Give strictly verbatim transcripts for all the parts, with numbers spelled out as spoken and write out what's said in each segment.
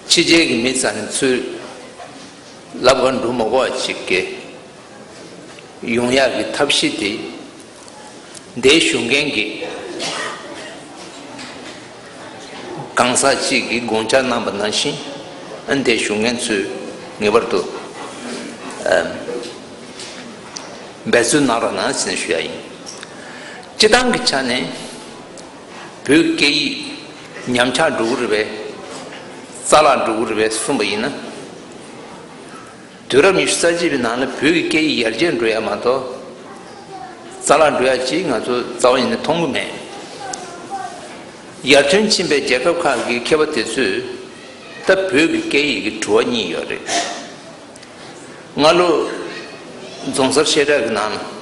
ཕྱི་རྒྱལ་གྱི་མི་ཚང་ནས་ཚུར་ལབ་ག་འགྲོ་མ་དགོས་པ་ཅིག་གི་ཡོང་ཡག་གི་ཐབས་ཤེས་དེ། འདིའི་ཞུ་མཁན་གྱི་གང་ཟག་ཅིག་གིས་དགོངས་འཆར་གནང་པ་ནང་བཞིན། ཨ་ནི་འདིའི་ཞུ་མཁན་ཚོས་ངེས་པར་དུ་ཨ་འབད་བརྩོན་གནང་རོགས་གནང་ཟེར་ནས་ཞུ་ཡ་ཡིན། སྤྱི་བཏང་གི་ཆ་ནས་བོད་སྐད་ཡིག་ཉམས་ཆག་འགྲོ་གི་རེད་པས། རྩ་བརླག་འགྲོ་གི་རེད་པས་གསུངས་པ་ཡིན་ན། དུས་རབས་ཉི་ཤུ་རྩ་གཅིག་པའི་ནང་ལ་བོད་ཀྱི་སྐད་ཡིག་ཡར་རྒྱས་འགྲོ་ཡ་མ་གཏོགས། རྩ་བརླག་འགྲོ་ཡ་ཅིག་ང་ཚོ་རྩ་བ་ཉིད་ནས་མཐོང་གི་མེད། ཡར་ཐོན་ཕྱིན་པའི་རྒྱལ་ཁབ་ཁག་གི་མཁས་པ་དེ་ཚོས་ད་བོད་ཀྱི་སྐད་ཡིག་གི་དྲི་བ་གཉིས་ཡོད་རེད། སྔ་ལོ་རྫོང་སར་བཤད་གྲྭ་གི་ནང་ལ་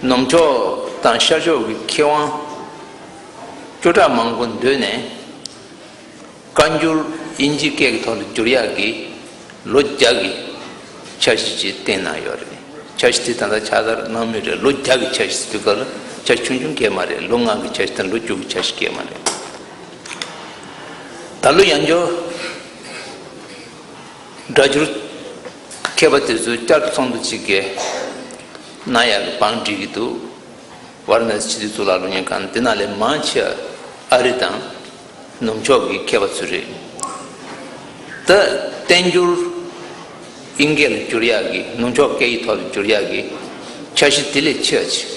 ནུབ་ཕྱོགས་དང་ཤར་ཕྱོགས་ཀྱི་མཁས་དབང་སྐྱོ་བྲག་མང་པོ་འདུས་ནས། བཀའ་འགྱུར་དབྱིན་ཇིའི་སྐད་ཀྱི་ཐོག་ལ་བསྒྱུར་ཡག་གི་ལོ་བརྒྱ་གི་འཆར་གཞི་ཅིག་བཏིང་གནང་ཡོད་རེད། འཆར་གཞི་དེ་ད་ལྟ་ཕྱག་བསྟར་གནང་མུས་རེད། ལོ་བརྒྱ་གི་འཆར་གཞི་ཟེར་དུས་སྐབས་ལ་འཆར་གཞི་ཆུང་ཆུང་སྐད་མ་རེད། ལོ་ལྔ་གི་འཆར་གཞི་དང་ལོ་བཅུ་གི་འཆར་གཞི་སྐད་མ་རེད། ད་ལོ་ཡང་བསྐྱར་སྒྲ་སྒྱུར་མཁས་པ་དེ་ཚོས་བསྐྱར་དུ་ཚོགས་འདུ་ཅིག་གི་གནང་ཡག་གི་བང་སྒྲིག་གི་འདུག་ཝཱ་ར་ཎ་སི་ཕྱི་དྲིལ་གཙུག་ལག་སློབ་གཉེར་ཁང་། འདི་ནང་ལས་མང་ཆེ་བ་ཨ་རི་དང་ནུབ་ཕྱོགས་ཀྱི་མཁས་པ་ཚོ་རེད། ད་བསྟན་འགྱུར་དབྱིན་སྐད་ལ་བསྒྱུར་ཡག་གི། ནུབ་ཕྱོགས་སྐད་ཡིག་ཐོག་ལ་བསྒྱུར་ཡག་གི་འཆར་གཞི་དེ་ལས་ཆེ་བ་ཅིག་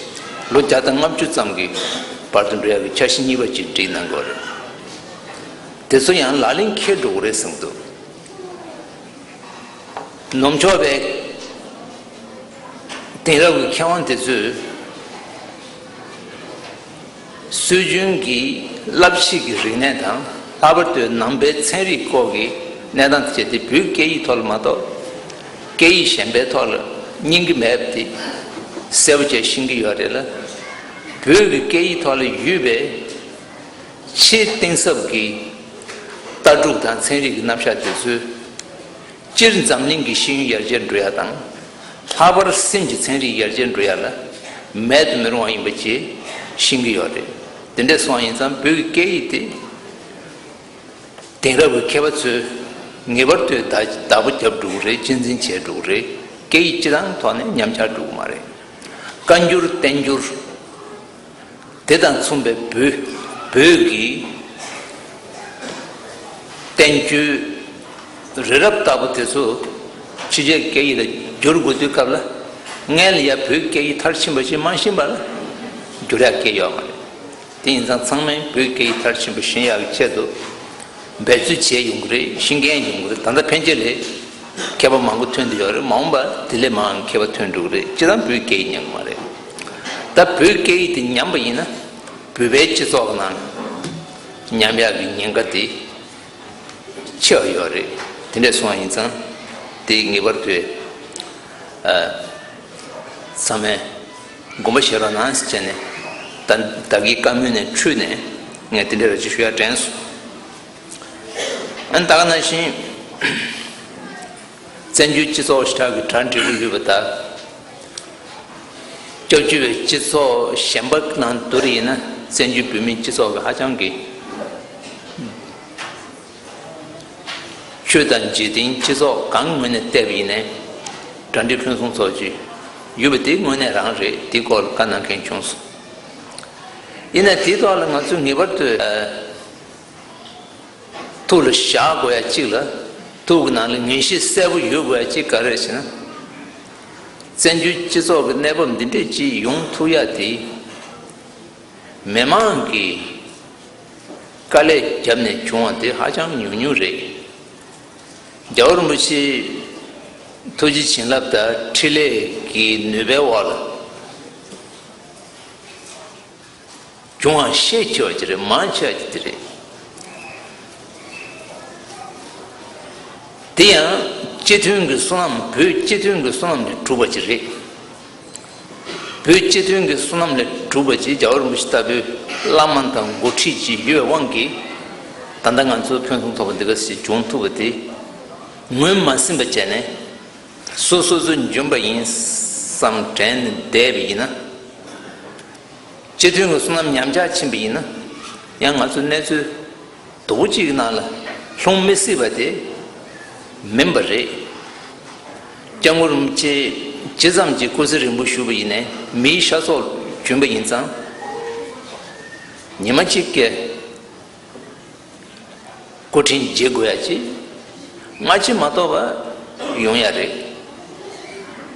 ལོ་བརྒྱ་དང་ལྔ་བཅུ་ཙམ་གྱི་བར་དུ་འགྲོ་ཡག་གི་འཆར་གཞི་གཉིས་པ་ཅིག་སྒྲིག་གནང་དགོས་རེད། དེ་ཚོ་ཡང་ལག་ལེན་འཁེལ་འགྲོ་གི་རེད་བསམ་གྱི་འདུག་ནུབ་ཕྱོགས་པའི་དེང་རབས་ཀྱི་མཁས་དབང་དེ་ཚོས་སྲོལ་རྒྱུན་གྱི་བསླབ་གཞི་གི་རིག་གནས་དང་། ལྷག་པར་དུ་ནང་པའི་ཚན་རིག་སྐོར་གྱི་གནས་སྟངས་དེ་བྱས་ཏེ། བོད་སྐད་ཡིག་ཐོག་ལ་མ་གཏོགས་སྐད་ཡིག་གཞན་པའི་ཐོག་ལ་སྙིང་གི་མེད་པ་དེ་གསལ་པོ་བྱས་ཤེས་ཀྱི་ཡོད་རེད་ལ། བོད་ཀྱི་སྐད་ཡིག་ཐོག་ལ་ཡོད་པའི་ཆེས་གཏིང་ཟབ་ཀྱི་ལྟ་གྲུབ་དང་ཚན་རིག་གི་རྣམ་གཞག་དེ་ཚོས། སྤྱིར་འཛམ་གླིང་གི་ཤེས་ཡོན་ཡར་རྒྱས་འགྲོ་ཡ་དང་། ལྷག་པར་སེམས་ཀྱི་ཚན་རིག་ཡར་རྒྱས་འགྲོ་ཡ་ལ་མེད་དུ་མི་རུང་བ་ཡིན་པ་ཅིག་ཤེས་ཀྱི་ཡོད་རེད། དེ་འདྲ་སོང་བ་ཡིན་ཙང་བོད་ཀྱི་སྐད་ཡིག་དེ་དེང་རབས་ཀྱི་མཁས་པ་ཚོས་ངེས་པར་དུ་བདག་བདག་པོ་རྒྱབ་འགྲོ་གི་རེད། གཅེས་འཛིན་བྱས་འགྲོ་གི་རེད། སྐད་ཡིག་སྤྱི་བཏང་ཐོག་ནས་ཉམས་ཆག་འགྲོ་གི་མ་རེད། བཀའ་འགྱུར་བསྟན་འགྱུར། དེ་དང་མཚུངས་པའི་བོད་བོད་ཀྱི་བསྟན་བཅོས་རི་རབ་ལྟ་བུ་དེ་ཚོ་ཕྱི་རྒྱལ་སྐད་ཡིག་ལ་བསྒྱུར་དགོས་དུས་སྐབས་ལ། སྔོན་ལ་ཡ་བོད་སྐད་ཡིག་མཐར་ཕྱིན་པ་ཞིག་མ་ཤེས་པ་ལ་བསྒྱུར་ཡག་སྐད་ཡོད་མ་རེད། དེ་ཡིན་ཙང་ཚང་མས་བོད་སྐད་ཡིག་མཐར་ཕྱིན་པ་ཤེས་ཡག་གི་ཆེད་དུ། འབད་རྩོལ་བྱས་ཡོང་གི་རེད། ཤེས་མཁན་ཡོང་གི་རེད། ད་ལྟ་ཕན་ཆད་ལས་མཁས་པ་མང་པོ་ཐོན་བསྡད་ཡོད་རེད། མ་འོངས་པ་དེ་ལས་མང་མཁས་པ་ཐོན་འགྲོ་གི་རེད། སྤྱིར་བཏང་བོད་སྐད་ཡིག་ཉམས་ཀྱི་མ་རེད། ད་བོད་སྐད་ཡིག་དེ་ཉམས་པ་ཡིན་ན། བོད་པའི་སྤྱི་ཚོགས་ནང་ཉམས་ཡག་གི་ཉེན་ཁ་དེ་ཆེ་བ་ཡོད་རེད། དེ་འདྲ་སོང་བ་ཡིན་ཙང་དེ་ངེས་པར་དུ་ཨ་ཚང་མས་དགོངས་པ་བཞེས་རོགས་གནང་ཟེར་བྱས་ནས། ད་ད་གིན་བཀའ་མོལ་ནས་འཁྲུལ་ནས་ངས་དེ་འདྲ་ར་ཅིག་ཞུ་ཡ་དྲན་སོང་། ཨ་ནི་ད་ག་ནང་བཞིན་བཙན་བྱོལ་སྤྱི་ཚོགས་ཞེ་དྲག་གི་གྲ་འགྲིག་པོ་ཡོད་པ་དང་། སྐྱབས་བཅོལ་བའི་སྤྱི་ཚོགས་གཞན་པ་ནང་བསྡུར་ཡིན་ན། བཙན་བྱོལ་བོད་མིའི་སྤྱི་ཚོགས་ཀྱི་ཧ་ཅང་གི་ཆོས་དང་འཇིག་རྟེན་སྤྱི་ཚོགས་གང་ངོས་ནས་བལྟས་པ་ཡིན་ནའི་གྲ་སྒྲིག་ཕུན་སུམ་ཚོགས་ཀྱི་ཡོད་པ་དེ་དངོས་གནས་རང་རེད། དེའི་སྐོར་ལ་བཀའ་གནང་མཁན་བྱུང་སོང་། ཡིན་ནའི་དེའི་ཐོག་ལ་ང་ཚོས་ངེས་པར་དུ་ཨ། ཐུགས་ལ་བཞག་དགོས་ཡ་གཅིག་ལ། ཐུགས་ཀྱི་ནང་ལ་ངེས་ཤེས་གསལ་པོ་ཡོད་དགོས་ཡ་གཅིག་ག་རེ་རེད་ཟེར་ན། བཙན་བྱོལ་སྤྱི་ཚོགས་ཀྱི་གནས་བབ་འདི་འདྲས་ཅིག་ཡོང་ཐུབ་ཡ་དེ། མི་མང་གིས་དཀའ་ལས་བརྒྱབ་ནས་བྱུང་བ་དེ་ཧ་ཅང་ཉུང་ཉུང་རེད། རྒྱལ་བ་རིན་པོ་ཆེའི་ཐུགས་རྗེ་བྱིན་རླབས་དང་འཕྲིན་ལས་ཀྱི་ནུས་པའི་འོག་ལ། བྱུང་བ་ཤས་ཆེ་བ་ཅིག་རེད། མང་ཆེ་བ་ཅིག་དེ་རེད། དེ་ཡང་སྤྱི་མཐུན་གྱི་བསོད་ནམས། བོད་སྤྱི་མཐུན་གྱི་བསོད་ནམས་ལས་གྲུབ་པ་ཅིག་རེད། བོད་སྤྱི་མཐུན་གྱི་བསོད་ནམས་ལས་གྲུབ་པ་ཅིག་རྒྱལ་བ་རིན་པོ་ཆེ་ལྟ་བུའི་བླ་མ་དང་འགོ་ཁྲིད་ཅིག་ཡོད་པའི་དབང་གིས། ད་ལྟ་ང་ཚོ་ཕུན་སུམ་ཚོགས་པ་འདི་ག་ཞིག་བྱུང་ཐུབ་པ་དེ། ངོས་མ་ཟིན་པ་བྱས་ནས། སོ་སོ་སོ་འཇོན་པ་ཡིན་བསམ་དྲན་ནས་བསྡད་པ་ཡིན་ན། སྤྱི་མཐུན་གྱི་བསོད་ནམས་ཉམས་ཆག་ཕྱིན་པ་ཡིན་ན། ཡང་ང་ཚོ་གནས་ཚུལ་སྡུག་པོ་གཅིག་གི་ནང་ལ་ ལྷུང་མི་སྲིད་པ་དེ་མིན་པ་རེད། སྐྱབས་མགོན་རིན་པོ་ཆེ་ཇི་ཙམ་གྱིས་སྐུ་ཚེ་རིང་པོ་བཞུགས་པ་ཡིན་ནའི་མིའི་ཤ་ཚུགས་གྱོན་པ་ཡིན་ཙང་། ཉི་མ་གཅིག་གི་སྐུ་ཕྲེང་བརྗེ་དགོས་ཡ་ཅིག་སྔ་ཕྱི་མ་གཏོགས་པ་ཡོང་ཡ་རེད།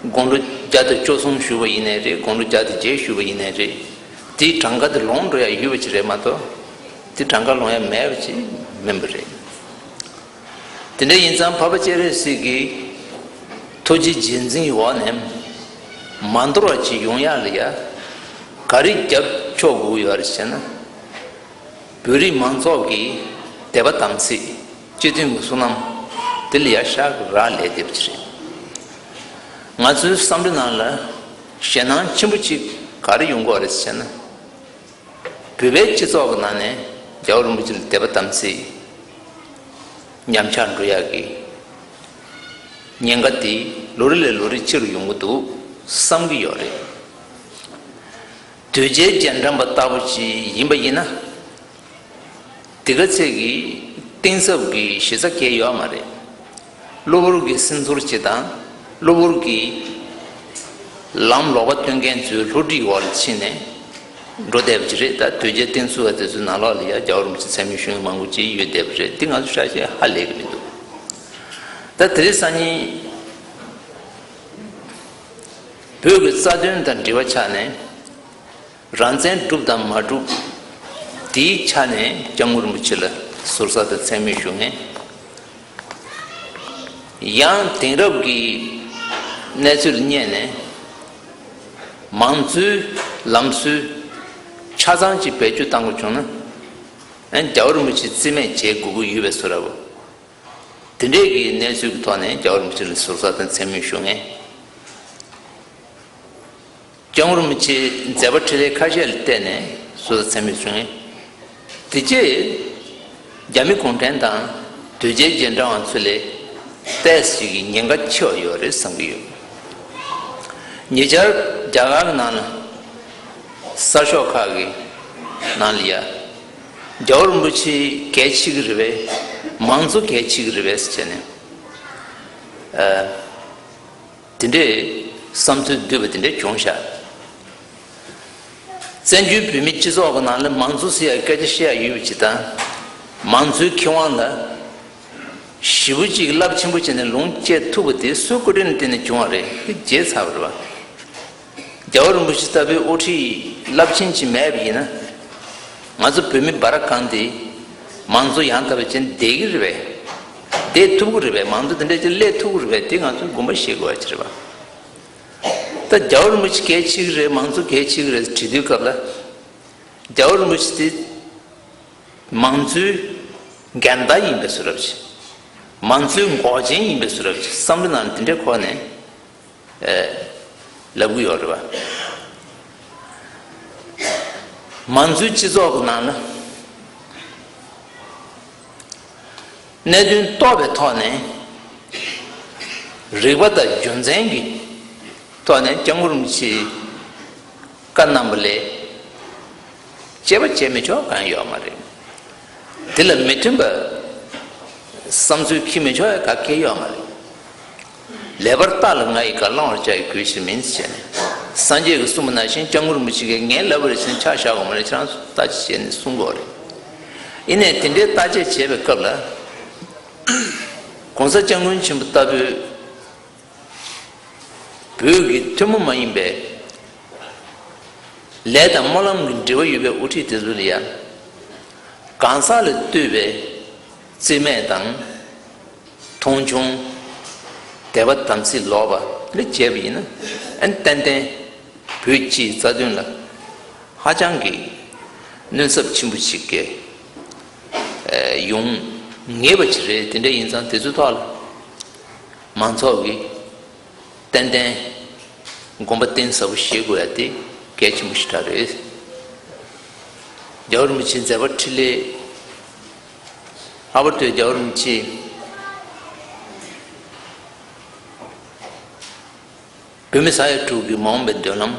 དགུང་ལོ་བརྒྱ་དང་བཅུ་གསུམ་བཞུགས་པ་ཡིན་ནའི་རེད། དགུང་ལོ་བརྒྱ་དང་བརྒྱད་བཞུགས་པ་ཡིན་ནའི་རེད། དེའི་གྲངས་ཀ་དེ་ལོངས་འགྲོ་ཡ་ཡོད་པ་ཅིག་རེད་མ་གཏོགས། དེ་གྲངས་ཀ་ལོངས་ཡ་མེད་པ་ཅིག་མིན་པ་རེད། དེ་འདྲ་ཡིན་ཙང་འཕགས་པ་སྤྱན་རས་གཟིགས་ཀྱི་ཐུགས་རྗེ་རྗེས་འཛིན་འོག་ནས་མ་འདོར་བ་ཅིག་ཡོང་ཡ་ལ་ཡ་ག་རེ་རྒྱབ་ཕྱོགས་དགོས་ཀྱི་ཡོད་རེད་ཟེར་ན། བོད་རིགས་མང་ཚོགས་ཀྱི་དད་པ་དམ་ཚིག་སྤྱི་མཐུན་གྱི་བསོད་ནམས་དེ་ལ་ཡ་ཤག་རག་ལས་བསྡད་པ་ཅིག་རེད། ང་ཚོའི་བསམ་བློའི་ནང་ལ་ཞེད་སྣང་ཆེན་པོ་ཅིག་ག་རེ་ཡོང་གི་ཡོད་རེད་ཟེར་ན། བོད་པའི་སྤྱི་ཚོགས་ཀྱི་ནང་ནས་རྒྱལ་བ་རིན་པོ་ཆེ་ལ་དད་པ་དམ་ཚིག་ཉམས་ཆག་འགྲོ་ཡག་གི་ཉེན་ཁ་དེ་ལོ་རེ་ལས་ལོ་རེ་ཆེ་རུ་ཡོང་གི་འདུག་བསམ་གྱི་ཡོད་རེད། དོལ་རྒྱལ་རྗེས་འབྲང་པ་ལྟ་བུ་ཅིག་ཡིན་པ་ཡིན་ན། དེ་ག་ཚད་ཀྱི་གཏིང་ཟབ་ཀྱི་གཞི་རྩ་གལ་ཡོད་མ་རེད། གློ་བུར་གྱི་སེམས་ཚོར་ཅིག་དང་གློ་བུར་གྱི་ལམ་ལོག་པ་སྟོན་མཁན་ཚོའི་བསླུ་བྲིད་འོག་ལ་ཕྱིན་ནས་འགྲོ་བསྡད་པ་ཅིག་རེད། ད་དོལ་རྒྱལ་བསྟེན་ཚུལ་བ་དེ་ཚོའི་ནང་ལོགས་ལ་ཡ་རྒྱལ་བ་རིན་པོ་ཆེ་མཚན་སྨད་ཞུ་མཁན་མང་པོ་ཅིག་ཡོད་བསྡད་པ་རེད། འདི་ང་ཚོ་ཧྲ་ཞེ་ཧ་ལས་ཀྱི་མི་འདུག་ད་དེ་རིང་སང་ཉིན་བོད་ཀྱི་རྩ་དོན་དང་འབྲེལ་བ་ཆགས་ནས། རང་བཙན་སྒྲུབ་དང་མ་སྒྲུབ་དེའི་ཆ་ནས་སྐྱབས་མགོན་རིན་པོ་ཆེ་ལ་ཟུར་ཟ་དང་མཚན་སྨད་ཞུ་མཁན། ཡང་དེང་རབས་ཀྱི་གནས་ཚུལ་ལ་བསྙད་ནས་མང་གཙོའི་ལམ་སྲོལ་ཆ་ཚང་ཅིག་བེད་སྤྱོད་བཏང་དགོས་བྱུང་ན། ཨན་རྒྱལ་བ་རིན་པོ་ཆེ་རྩིས་མེད་བྱེད་དགོས་ཀྱི་ཡོད་པའི་བཟོ་འདྲ་བོ། དེ་འདྲས་ཀྱི་གནས་ཚུལ་གྱི་ཐོག་ནས་རྒྱལ་བ་རིན་པོ་ཆེ་ལ་ཟུར་ཟ་དང་མཚན་སྨད་ཞུ་མཁན། སྐྱབས་མགོན་རིན་པོ་ཆེའི་མཛད་པ་འཕྲིན་ལས་ཁ་ཤས་ལ་བརྟེན་ནས་སུ་ཚ་མཚན་སྨད་བྱུང་ངེས། དེ་རྗེས་རྒྱ་མི་གུང་ཁྲན་དང་དོལ་རྒྱལ་རྗེས་འབྲང་བ་ཚོ་ལས་ཏོག་ཙམ་གྱི་ཉེན་ཁ་ཆེ་བ་ཡོད་རེད་བསམ་གྱི་ཡོད། ཉེ་ཆར་རྒྱ་གར་གྱི་ནང་ལ་གསར་ཤོག་ཁག་གི་ནང་ལ་ཡ་རྒྱལ་བ་རིན་པོ་ཆེ་གལ་ཆེ་གི་རེད་པས། མང་གཙོ་གལ་ཆེ་གི་རེད་པས་ཟེར་བྱས་ནས། དེ་འདྲའི་བསམ་ཚུལ་འདུས་པ་དེ་འདྲ་བྱུང་ཤག་བཙན་བྱོལ་བོད་མིའི་སྤྱི་ཚོགས་ཀྱི་ནང་ལ་མང་གཙོ་ཟེར་ཡ་སྐད་ཆ་བཤད་ཡ་ཡོད་པ་ཅིག་དང་། མང་གཙོའི་ཁེ་དབང་ལ་ཞེ་པོ་ཅིག་རླབས་ཆེན་པོ་བྱས་ནས་ལོངས་སྤྱད་ཐུབ་པ་དེ་སུའི་སྐུ་དྲིན་ལ་བརྟེན་ནས་བྱུང་བ་རེད། དེ་བརྗེད་ཚར་བ་རེད་བ། རྒྱལ་བ་རིན་པོ་ཆེ་ལྟ་བུའི་དབུ་ཁྲིད་རླབས་ཆེན་ཅིག་མེད་པ་ཡིན་ན། ང་ཚོ་བོད་མི་འབའ་ར་གང་དེ་མང་གཙོ་ཡང་དག་པ་བྱས་ནས་བསྡད་ཀྱི་རེད་པས། བསྡད་ཐུབ་ཀྱི་རེད་པས། མང་གཙོ་དེ་འདྲ་ཅིག་སླེབས་ཐུབ་ཀྱི་རེད་པས། དེ་ང་ཚོས་དགོངས་པ་བཞེས་དགོས་པ་ཅིག་རེད་པ། ད་རྒྱལ་བ་རིན་པོ་ཆེ་གལ་ཆེ་གི་རེད། མང་གཙོ་གལ་ཆེ་གི་རེད་དྲི་དུས་སྐབས་ལ། རྒྱལ་བ་རིན་པོ་ཆེ་དེ་མང་གཙོའི་འགལ་ཟླ་ཡིན་པའི་བཟོ་འདྲ་ཅིག་མང་གཙོའི་འགོག་རྐྱེན་ཡིན་པའི་བཟོ་འདྲ་ཅིག་བསམ་བློ་ནང་དེ་འདྲའི་ཁོག་ནས། ཨེ། ལབ་གི་ཡོད་རེད་བ། མང་གཙོའི་སྤྱི་ཚོགས་ཀྱི་ནང་ལ་གནད་དོན་རྟོགས་པའི་ཐོག་ནས་རིག་པ་དང་རྒྱུ་མཚན་གྱི་ཐོག་ནས་སྐྱབས་མགོན་རིན་པོ་ཆེའི་བཀའ་གནང་བ་ལས་དཔྱད་པ་བྱེད་མི་ཆོག་གང་ཡོད་མ་རེད། དེ་ལ་མི་མཐུན་པ་བསམ་ཚུལ་འཁྱེར་མི་ཆོག་ཡ་ག་གེ་ཡོད་མ་རེད། ལེགས་པར་བརྟགས་ལ་ང་ཡི་བཀའ་བླང་བར་བྱ་ཡི་གུས་ཕྱིར་མིན་ཟེར་ནས། སངས་རྒྱས་ཀྱིས་གསུངས་པ་ནང་བཞིན་སྐྱབས་མགོན་རིན་པོ་ཆེ་གིས་ངས་ལབ་པ་རེད་ཟེར་ནས་ཆ་བཞག་དགོས་མ་རེད། ཁྱེད་རང་ཚོ་བརྟག་དཔྱད་བྱས་ནས་གསུང་དགོས་རེད། ཡིན་ནའི་དེ་འདྲའི་བརྟག་དཔྱད་བྱེད་པའི་སྐབས་ལ་༸གོང་ས་༸སྐྱབས་མགོན་ཆེན་པོ་ལྟ་བུའི་བོད་ཀྱི་ཐུན་མོང་མ་ཡིན་པའི་ལས་དང་སྨོན་ལམ་གྱི་འབྲེལ་བ་ཡོད་པའི་དབུ་ཁྲིད་དེ་ཚོ་ལ་ཡང་གང་ཟག་ལ་ལྟོས་པའི་རྩིས་མེད་དང་། མཐོང་ཆུང་། དད་པ་དམ་ཚིག་ལོག་པ་ལ་བྱས་པ་ཡིན་ན། ཨན་ཏན་ཏན་བོད་སྤྱིའི་རྩ་དོན་ལ་ཧ་ཅང་གི་གནོད་ཚབས་ཆེན་པོ་ཞིག་གི་ཡོང་ངེས་པ་ཅིག་རེད། དེ་འདྲ་ཡིན་ཙང་དེ་ཚོའི་ཐོག་ལ་མང་ཚོགས་ཀྱིས་ཏན་ཏན་དགོངས་པ་གཏིང་ཟབ་པོ་བཞེས་དགོས་ཡ་དེ་གལ་ཆེན་པོ་ཞིག་རེད། རྒྱལ་བ་རིན་པོ་ཆེའི་མཛད་པ་འཕྲིན་ལས། ལྷག་པར་དུ་རྒྱལ་བ་རིན་པོ་ཆེས་བོད་མི་ས་ཡ་དྲུག་གི་མ་འོངས་པའི་མདུན་ལམ།